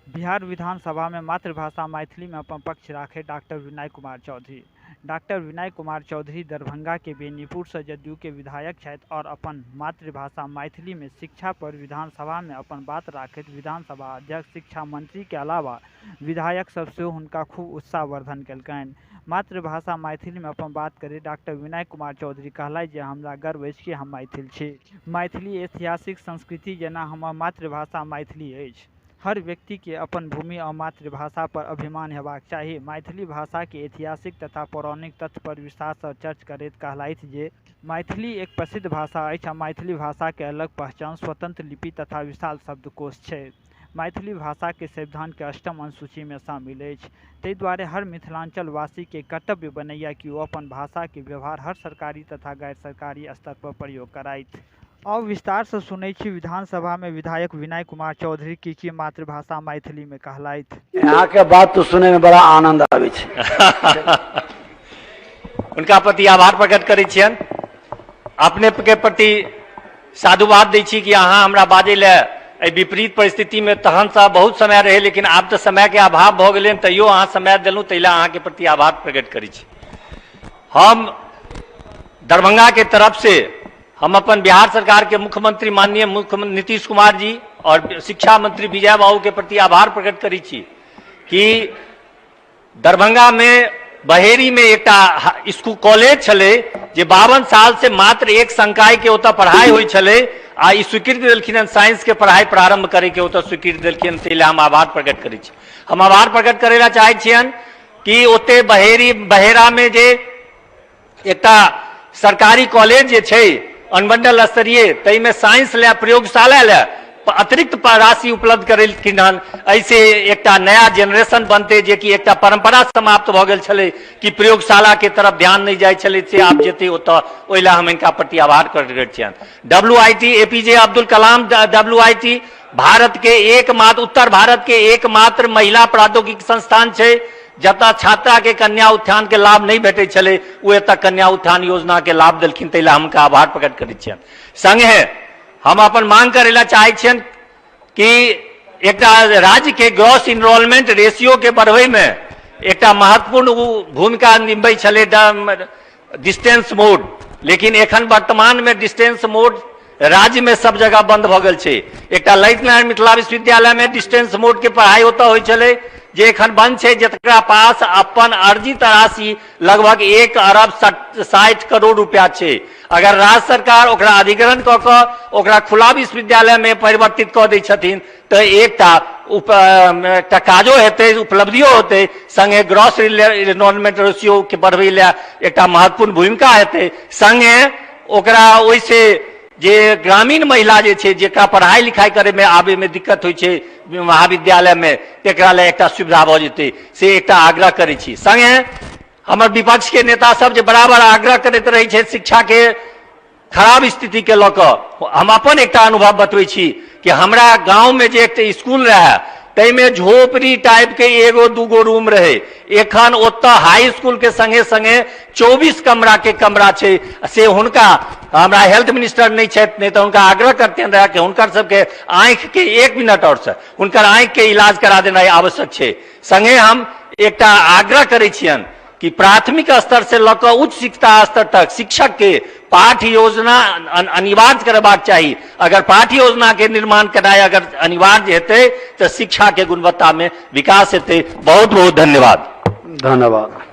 बिहार विधानसभामे मातृभाषा मैथिलीमे अपन पक्ष राखैत डाक्टर विनय कुमार चौधरी। डाक्टर विनय कुमार चौधरी दरभंगाके बेनीपुरसँ जदयूके विधायक छथि आओर अपन मातृभाषा मैथिलीमे शिक्षा पर विधानसभामे अपन बात राखैत विधानसभा अध्यक्ष, शिक्षा मंत्रीके अलावा विधायक सब सेहो हुनका खूब उत्साहवर्धन केलकनि। मातृभाषा मैथिलीमे अपन बात करैत डाक्टर विनय कुमार चौधरी कहलथि जे हमरा गर्व अछि कि हम मैथिल छी। मैथिली ऐतिहासिक संस्कृति जेना हमर मातृभाषा मैथिली अछि। हर व्यक्तिके अपन भूमि आ मातृभाषा पर अभिमान हेबाक चाही। मैथिली भाषाके ऐतिहासिक तथा पौराणिक तथ्य पर विस्तारसँ चर्च करैत कहलथि जे मैथिली एक प्रसिद्ध भाषा अछि आ मैथिली भाषाके अलग पहचान, स्वतंत्र लिपि तथा विशाल शब्दकोश छै। मैथिली भाषाके संविधानके अष्टम अनुसूचीमे शामिल अछि। ताहि दुआरे हर मिथिलांचलवासीके कर्तव्य बनैए कि ओ अपन भाषाके व्यवहार हर सरकारी तथा गैर सरकारी स्तर पर प्रयोग करथि। आउ विस्तारसँ सुनै छी विधानसभामे विधायक विनय कुमार चौधरी की की मातृभाषा मैथिलीमे कहलथि। अहाँके बात तऽ सुनैमे बड़ा आनन्द आबै छै। हुनका प्रति आभार प्रकट करै छियनि। अपने के प्रति साधुवाद दै छी कि अहाँ हमरा बाजै लए एहि विपरीत परिस्थितिमे तहनसँ बहुत समय रहै, लेकिन आब तऽ समयके अभाव भऽ गेलै, तैयो अहाँ समय देलहुँ, ताहि लए अहाँके प्रति आभार प्रकट करै छी। हम दरभंगाके तरफसँ हम अपन बिहार सरकार के मुख्यमंत्री माननीय मुख्यमंत्री नीतीश कुमार जी और शिक्षा मंत्री विजय बाबू के प्रति आभार प्रकट करै छी कि दरभंगा में बहेरी में एकटा स्कूल कॉलेज छलै जे 52 साल से मात्र एक संकाय के ओतऽ पढ़ाई होइ छलै आ ई स्वीकृति देलखिन हन साइंस के पढ़ाई प्रारंभ करे के ओतऽ स्वीकृति देलखिन, ताहि लए हम आभार प्रकट करै छी। हम आभार प्रकट करै लए चाहै छियनि कि ओते बहेरी बहेरा में जे एकटा सरकारी कॉलेज जे छै अनुमंडल स्तरीय, ताहिमे साइंस लए प्रयोगशाला लए अतिरिक्त राशि उपलब्ध करेलखिन हन। एहिसे एकटा नया जेनरेशन बनतै, जे कि एकटा परंपरा समाप्त भऽ गेल छलै कि प्रयोगशाला के तरफ ध्यान नहि जाइ छलै, से आब जेतै ओतऽ, ओहि लए हम हिनका प्रति आभार करैत छियनि। W I T A P J Abdul Kalam W I T Bharat के एकमात्र, उत्तर भारत के एकमात्र महिला प्रौद्योगिकी संस्थान छै, जतऽ छात्रा के कन्या उत्थान के लाभ नहि भेटै छलै, ओ एतऽ कन्या उत्थान योजना के लाभ देलखिन, ताहि लए हम हुनका आभार प्रकट करै छियनि। संगे हम अपन मांग करै लए चाहै छियनि कि एकटा राज्य के ग्रॉस इनरोलमेंट रेशियो के बढ़बै में एकटा महत्वपूर्ण भूमिका निभबै छलै डिस्टेंस मोड, लेकिन एखन वर्तमान में डिस्टेंस मोड राज्य में सब जगह बंद भऽ गेल छै। एकटा ललित नारायण मिथिला विश्वविद्यालय में डिस्टेंस मोड के पढ़ाई ओतऽ होइ छलै जे एखन बंद छै, जकरा पास अपन अर्जित राशि लगभग 1 अरब 60 करोड़ रुपया छै। अगर राज्य सरकार ओकरा अधिग्रहण कऽ कऽ ओकरा खुला विश्वविद्यालय में परिवर्तित कऽ दै छथिन तऽ एकटा एकटा काजो हेतै, उपलब्धियो हेतै, संगे ग्रॉस इनरोलमेंट रेशियो के बढ़बै लए एकटा महत्वपूर्ण भूमिका हेतै। संगे ओकरा ओहिसे जे ग्रामीण महिला जे छै, जेकरा पढ़ाई लिखाई करे में आबे में दिक्कत होइ छै महाविद्यालय में, तेकरा लए एकटा सुविधा भऽ जेतै, से एकटा आग्रह करै छी। संगे हमर विपक्ष के नेता सब जे बराबर आग्रह करैत रहै छै शिक्षा के खराब स्थिति के लऽ कऽ, हम अपन एकटा अनुभव बतबै छी कि हमरा गाँव में जे एकटा स्कूल रहै ताहिमे झोपड़ी टाइप के एगो दूगो रूम रहे, एखन ओतऽ हाई स्कूल के संगे संगे 24 कमरा के कमरा छै। से हुनका, हमरा हेल्थ मिनिस्टर नहि छथि, नहि तऽ हुनका आग्रह करतियनि रहए कि हुनकर सबके आँखि के 1 मिनट और से हुनकर आँखि के इलाज करा देनाइ आवश्यक छै। संगे हम एकटा आग्रह करै छियनि कि प्राथमिक स्तर से लऽ कऽ उच्च शिक्षा स्तर तक शिक्षक के पाठ्य योजना अनिवार्य करबाक चाही। अगर पाठ्य योजना के निर्माण कराय अगर अनिवार्य हेतै तऽ शिक्षा के गुणवत्ता में विकास हेतै। बहुत बहुत धन्यवाद। धन्यवाद।